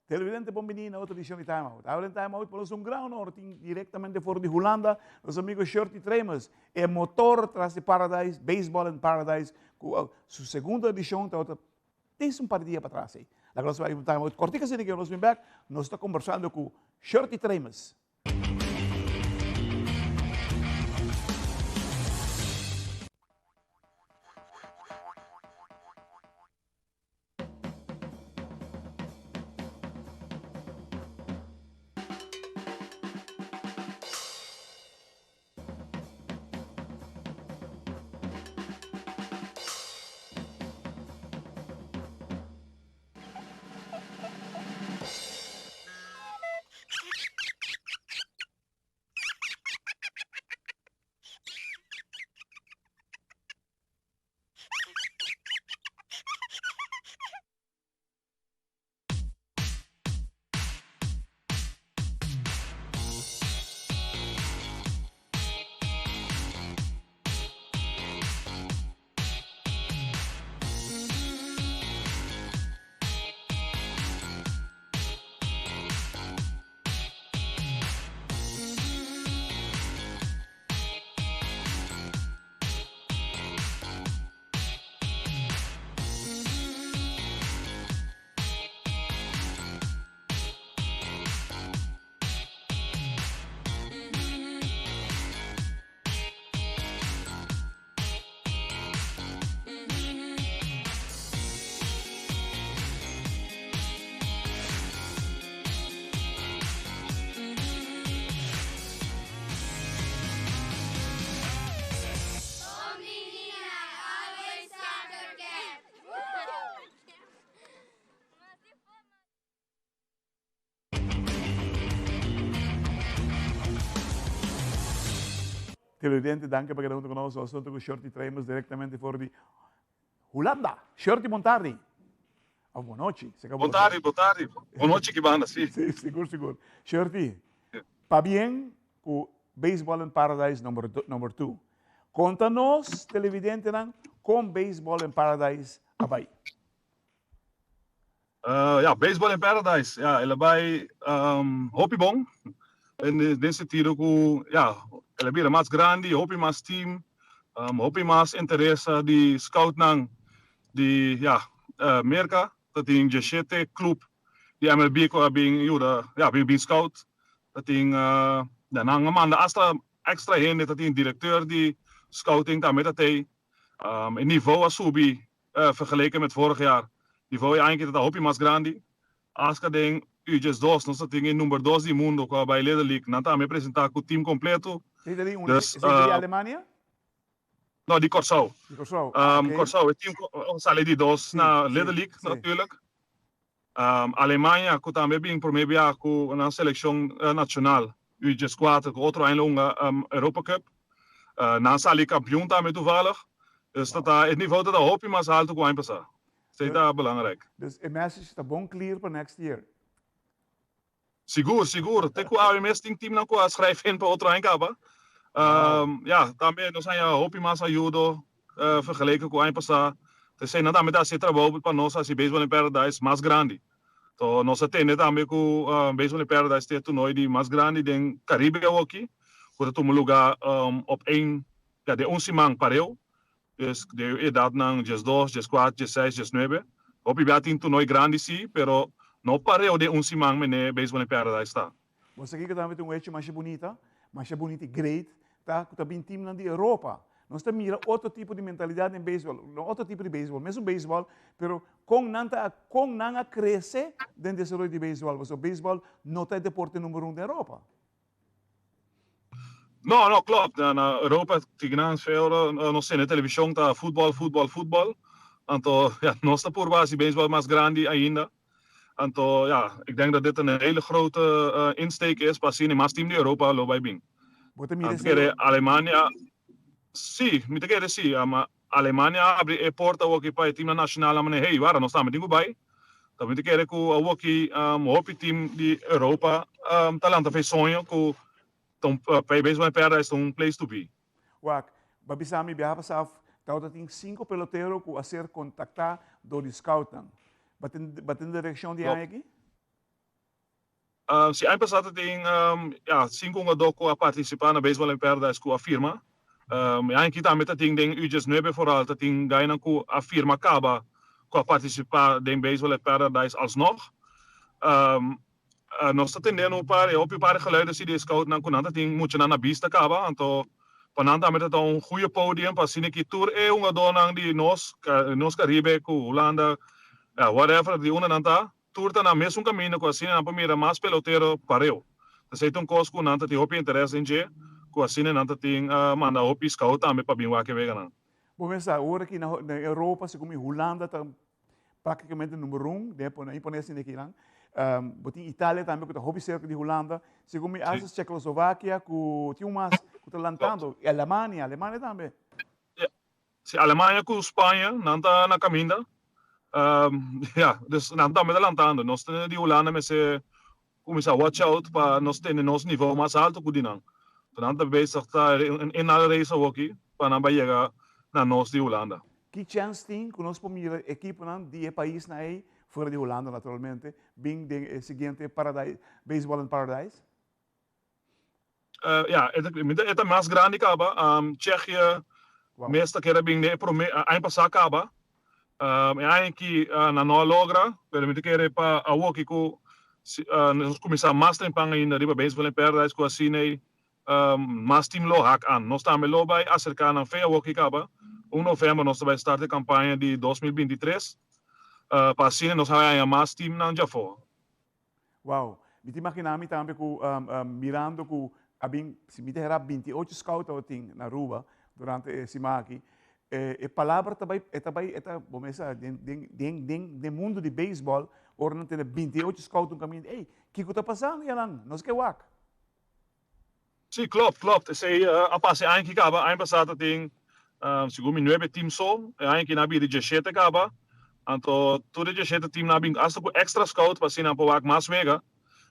Televidente bon bini na otro edicion di Time Out. Ahora en Time Out pa nos un gran honor tin directamente for di Hulanda nos amigo Shirty Tremers, e motor tras di Paradise, Baseball in Paradise, cu su segunda edicion tabata tin un par di dia patras ey. Laga nos bai un Time Out cortico asina que nos bin back, nos ta conversando cu Shirty Tremers. Televidente, danki pa keda hunto ku nos. Nos hunto ku Shorty Tremers directamente for di Hulanda. Shorty, bon tardi. Of bon nochi. Bon tardi, bon tardi. Bon nochi ki banda, si. Si, sigur, sigur. Shorty, pabien ku Baseball in Paradise number, number 2. Konta nos, televidentenan, kon Baseball in Paradise a bai. Ja, Baseball in Paradise, ja, el a bai hopi bon. Den sentido ku, ja, el a bira mas grandi, hopi mas team, hopi mas interesa di scoutnan di, ja, Merka. Ta tin dieshete club di MLB ku a bin yuda, ja, bin bin scout. Ta tin, ja, nan a manda asta extra hende, ta tin directeur di scouting tambe ta tei. E nivo a subi vergeleken met vorig jaar. Nivo e aña aki ta ta hopi mas grandi. Aska den U 12 nos ta tin e number dos di mundo ku a bai Little League. Nan tambe a presenta ku team kompleto. Esei ta di unda? Esei ta di Alemania? No, di Kòrsou. Di Kòrsou, ah, oké. Kòrsou, e team ku a sali di dos na Little League natuurlijk. Alemania ku tambe bin promé bia ku nan selekshon nashonal U 14 ku otro aña lo hunga Europa Cup. Nan sali kampion tambe toevallig. Dus ta ta e nivo ta ta hopi mas haltu ku aña pasá. Esei ta belangrijk. Dus e message ta bon clear pa next year. Sigur, sigur. Te ku awe mes tin teamnan ku a schrijf in pa otro aña kaba. Ya, tambe nos haña hopi mas ayudo vergeleken ku aña pasá. Esei nan tambe ta hasi e trabou pa nos hasi Baseball in Paradise mas grandi. So nos a tende tambe ku Baseball in Paradise ta e toernooi di mas grandi den Caribe awoki, ku ta tuma lugá op een, ya, den un siman pareu. Dus den e edatnan 12, 14, 16, 19. Hopi bia tin toernooi grandi si, pero no pareu den un siman mene Baseball in Paradise ta. Bo sa kiko tambe ta un hecho masha bunita, masha bunita i great, ta ku ta bin teamnan di Europa. Nos ta mira otro tipo di mentalidad den beisbol, no otro tipo di beisbol, mesun beisbol, pero kon nan ta, kon nan a krese den desaroyo di beisbol, pasobra beisbol no ta e deporte number un den Europa. No, no, klopt. Na Europa tin nan veel, nos tene television ta futbol, futbol, futbol. Anto, ja, nos ta purba hasi beisbol mas grandi ainda. Anto, ja, ik denk dat dit een hele grote insteek is pa asina mas team di Europa lo bai bin. Bo ta mira Anto kere Alemania, si, mi ta kere si, ma Alemania a habri e porta awoki pa e teamnan nacional a mane, hey, wara, nos tambe tin ku bai. Ta mi ta kere ku awoki hopi team di Europa ta lanta fe soño ku ta un, pa e Baseball in Paradise ta un place to be. Wak, bo a bisa mi biaha pasá tabata tin sinku pelotero ku a ser kontaktá dor di scoutnan. Bo tin bo tin direkshon di aña aki? Si aña pasá ta tin ya sinku hungadó ku a partisipá na Baseball in Paradise ku a firma. E aña aki tambe ta tin den U diesnuebe foral ta tin gainan ku a firma kaba ku a partisipá den Baseball in Paradise alsnog. Nos ta tende un par e hopi par geluiden si di e scoutnan ku nan ta tin muchanan na bista kaba anto pa nan tambe ta ta un goeie podium pa asina ki tur e hungadónan di nos nos Karibe ku Hulanda whatever di unda nan ta Tur ta na mesun kaminda ku asina nan por mira mas pelotero pareu. Esei ta un kos ku nan ta tin hopi interes den dje, ku asina nan ta tin manda hopi scout tambe pa bin wak e weganan. Bo mester sa, ora ki na Europa, segun mi Hulanda ta praktikamente number un, den e pone asina akinan. Bo tin Italia tambe ku ta hopi serka di Hulanda. Segun mi hasta Checoslovakia ku tin un mas ku ta lantando, i Alemania, Alemania tambe. Si Alemania ku Spaña nan ta na kaminda, ya, dus nan tambe ta lantando. Nos di Hulanda mester kuminsá watch out pa nos tene nos nivel mas alto ku di nan. So nan ta bezig ta in al race awoki pa nan bai yega na nos di Hulanda. Ki chèns tin ku nos por mira ekiponan di e paisnan ei, fuera di Hulanda naturalmente, bin den e siguiente Paradise, Baseball in Paradise? Ya, e ta mas grandi kaba. Tsjechië mes ta keda bin den e prome aña pasá kaba. E aña aki nan no a logra, pero mi ta kere pa awoki ku nos kuminsá mas tempan ainda riba Baseball in Paradise ku asina ei mas team lo hak an. Nos tambe lo bai aserká nan fe awoki kaba. Un novèmber nos ta bai start e kampaña di 2023 pa asina nos a haña mas teamnan djafó. Wow! Mi ta imagina mi tambe cu mirando cu a bin, si mi ta hera 28 scout tabatin na Aruba durante e siman aki, e palabra ta bay, e ta bay, e ta, bo mester sa, den, den, den, den, den mundo di baseball, ora nan tene 28 scout un caminda, ey, kico ta pasando yanan? Nos ke wak. Sí, klopt, klopt. Esei a pasa e aña ki kaba. Aña pasá ta tin segun mi nuebe team so. E aña ki nan a bira dieshete kaba. Anto tur e dieshete team nan a bin asta ku extra scout pa asina nan por wak mas wega.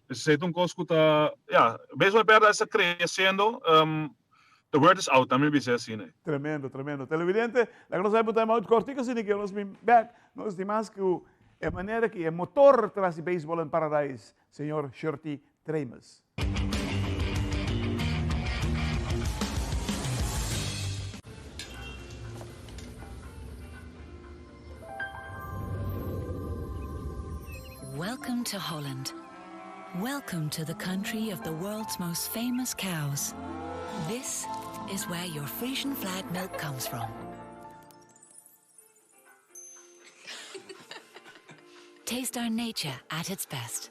Esei ta un kos ku ta, ya, Baseball Paradise ta kresiendo. The word is out, nan mi bisa asina. Tremendo, tremendo. Televidente, laga nos haña un time out kortiko asina ke nos bin bek. Nos tin mas ku e manera ki e motor tras di Baseball in Paradise, señor Shirty Tremes. Welcome to Holland. Welcome to the country of the world's most famous cows. This is where your Frisian flag milk comes from. Taste our nature at its best.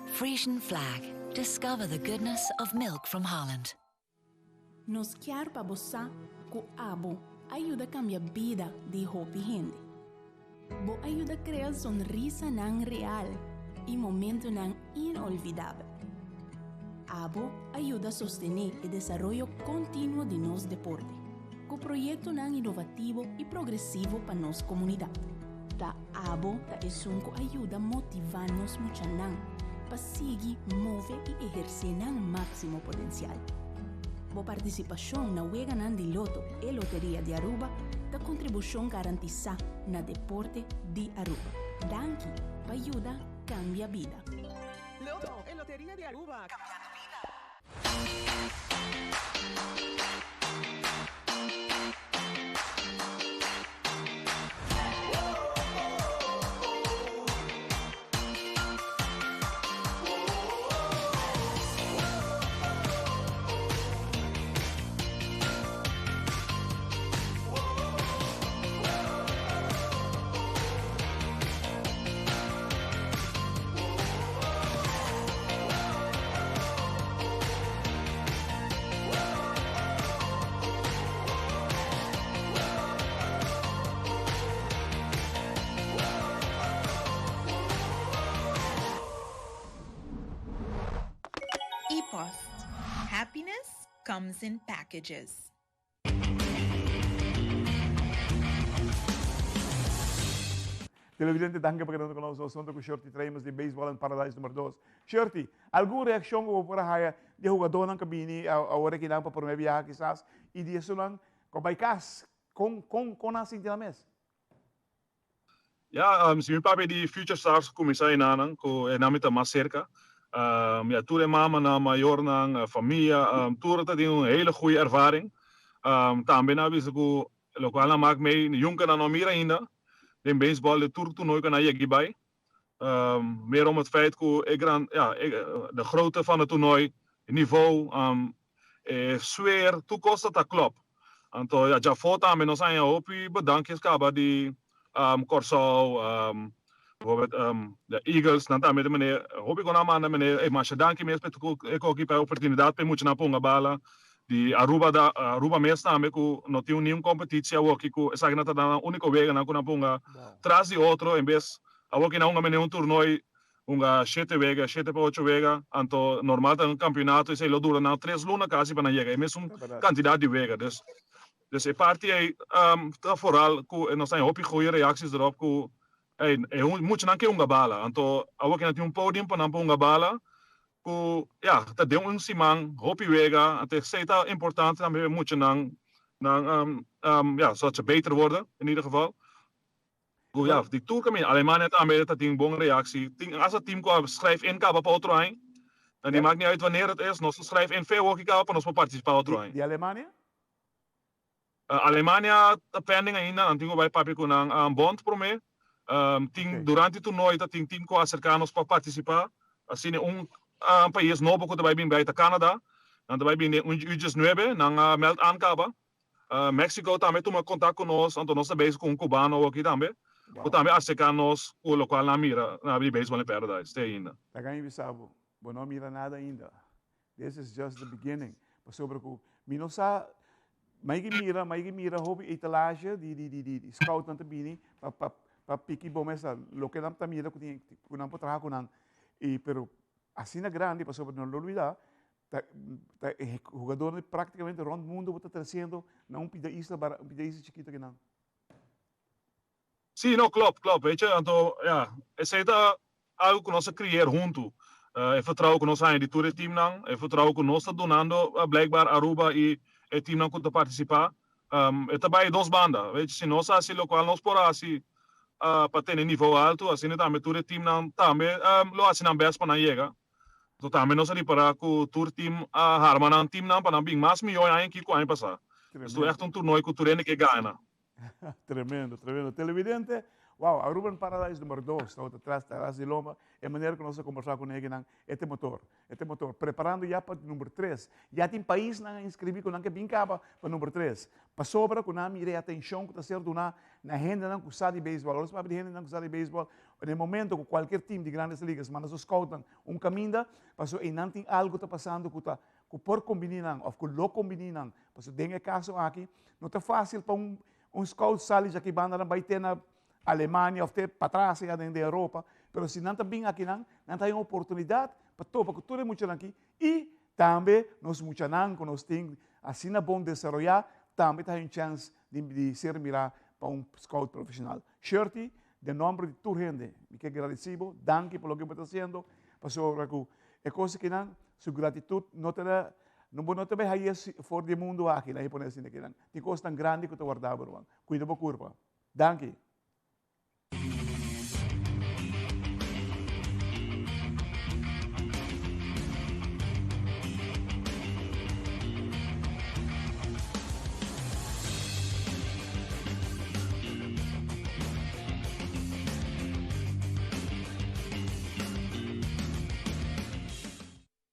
Frisian Flag. Discover the goodness of milk from Holland. Nos kier pa bo sa ku abo a yuda kambia bida di hopi hende. Bo a yuda krea sonrisanan real i momentunan inolvidabel. Abo a yuda sostené e desaroyo kontinuo di nos deporte, ku proyektonan inovativo i progresivo pa nos komunidat. Ta abo ta esun ku a yuda motivá nos muchanan pa sigui move i ehersé nan máksimo potensial. Bo partisipashon na Weganan di Loto e Loteria di Aruba ta kontribushon garantisá na deporte di Aruba. Danki pa yuda kambia bida. Loto e Loteria di Aruba, cambiando bida. E-post, Happiness comes in packages. Televidente, danki pa keda ku nos. Nos hunto ku Shirty Tremus di Baseball in Paradise number dos. Shirty, algun reakshon ku bo por a haya di e hugadónan ku a bini awor aki nan pa promé biaha kisas i di esunnan ku a bai kas? Kon kon kon nan a sinti nan mes? Ja, si mi papia di Future Stars kuminsá enanan ku e nan ta mas serka. Ja, tur e mamanan, mayornan, famia, tur ta tin un hele goede ervaring. Tambe nan a bisa ku lokual nan mak mee, yunka nan no mira ainda den beisbòl de tur toernooi ku nan a yega bai. Meer om het feit ku e gran, ja, e de grootte van het toernooi, e niveau, e sfeer, tur kos ta ta klòp. Anto ja, djafó tambe nos haña hopi bedankjes kaba di Kòrsou, bijvoorbeeld de Eagles, nan tambe ta meneer, hopi ku nan manda meneer, ey masha danki mes pa e koki pa e oportunidat pa e muchanan ponga bala. Di Aruba da Aruba mes tambe ku no tin niun kompetitsie awoki ku esaki nan ta nan úniko weganan ku nan ponga tras di otro en bes awoki nan hunga meneer un toernooi hunga shete wega, shete pa ocho wega, anto normal ta un kampionato esei lo dura nan tres luna kasi pa nan yega e mesun kantidat di wega. Dus dus e parti ei ta foral ku nos ta haña hopi goeie reaksies derop ku ey e muchanan ke hunga bala anto awoki nan tin un podium pa nan por hunga bala ku ya ta den un siman hopi wega anto esei ta importante tambe pa e muchanan nan ya zodat ze beter worden in ieder geval. Ku ya, di tur kaminda. Alemania tambe ta tin bon reactie. Tin hasta team ku a schrijf in kaba pa otro aña. En di maakt niet uit wanneer het is, nos ta schrijf in fe hoki kaba pa nos por participa otro aña. Di Alemania? Alemania ta pending ainda, nan tin ku bai papia ku nan bond prome. Tin durante toernooi ta tin team ku a aserka nos pa participa. Asina un pais nobo ku ta bai bin bai ta Canada. Nan ta bai bin den U19, nan a meld aan kaba. Mexico tambe tuma kontak ku nos, anto nos ta bezig ku un cubano aki tambe, ku tambe aserka nos ku lokual nan a mira na di Baseball in Paradise te ainda. Laga mi bisa bo, bo no a mira nada ainda. This is just the beginning. Pasobra ku mi no sa, mi a mira, mi a mira hopi etalage di di di di scoutnan ta bini pa pa pa piki bo mesa loke nan ta mira ku tin ku nan por traha ku nan. I pero asina grandi pasobra no lo olbida Ta ta e hugadornan práktikamente rònt mundu bo ta tresiendo na un pida isla bara un pida isla chikitu akinan. Sí, no, klòp, klòp. Weet je, anto, ja, esei ta algu ku nos a kreer huntu. E vertrouwen ku nos haña di tur e timnan, e vertrouwen ku nos ta dunando blijkbaar Aruba i e timnan ku ta partisipá, e ta bai dos banda. Weet je, si nos hasi lokual nos por hasi pa tene nivo altu, asina tambe tur e timnan tambe lo hasi nan bèst pa nan yega. Anto tambe nos a ripará ku tur tim a harma nan timnan pa nan bin mas mihó e aña aki ku aña pasá. Esto ègt un toernooi ku tur hende ke gana. Tremendo, tremendo. Televidente, wow, Aruban Paradise number dos tabata tras tras di lomba. E manera ku nos a kombersá ku negenan, e ta e motor, e ta e motor. Preparando ya pa number tres. Ya tin paisnan a inskribí ku nan ke bin kaba pa number tres. Pasobra ku nan a mira e atenshon ku ta ser duná na hendenan ku sa di beisbòl. Ora nos papia di hendenan ku sa di beisbòl, na e momento ku kualkier tim di Grandes Ligas manda su scoutnan un kaminda, pasobra einan tin algu ta pasando ku ta ku por kombiní nan òf ku lo kombiní nan. Pasobra den e kaso aki no ta fásil pa un un scout sali djaki banda nan bai te na Alemania òf te patras aya den Europa, pero si nan ta bin akinan, nan ta haña un oportunidat pa topa ku tur e muchanan aki i Tambe nos muchanan ku nos tin asina bon desaroyá tambe ta haña un chèns di ser mirá pa un scout profeshonal. Shirty, den nòmber di tur hende, mi ke gradisí bo, danki pa loke bo ta hasiendo, pasobra ku e kos akinan, su gratitut no ta no bo no ta bai hañ'é for di e mundu aki, laga mi pone asina akinan. Tin kosnan grandi ku ta wardá bo ruman. Kuida bo kurpa. Danki.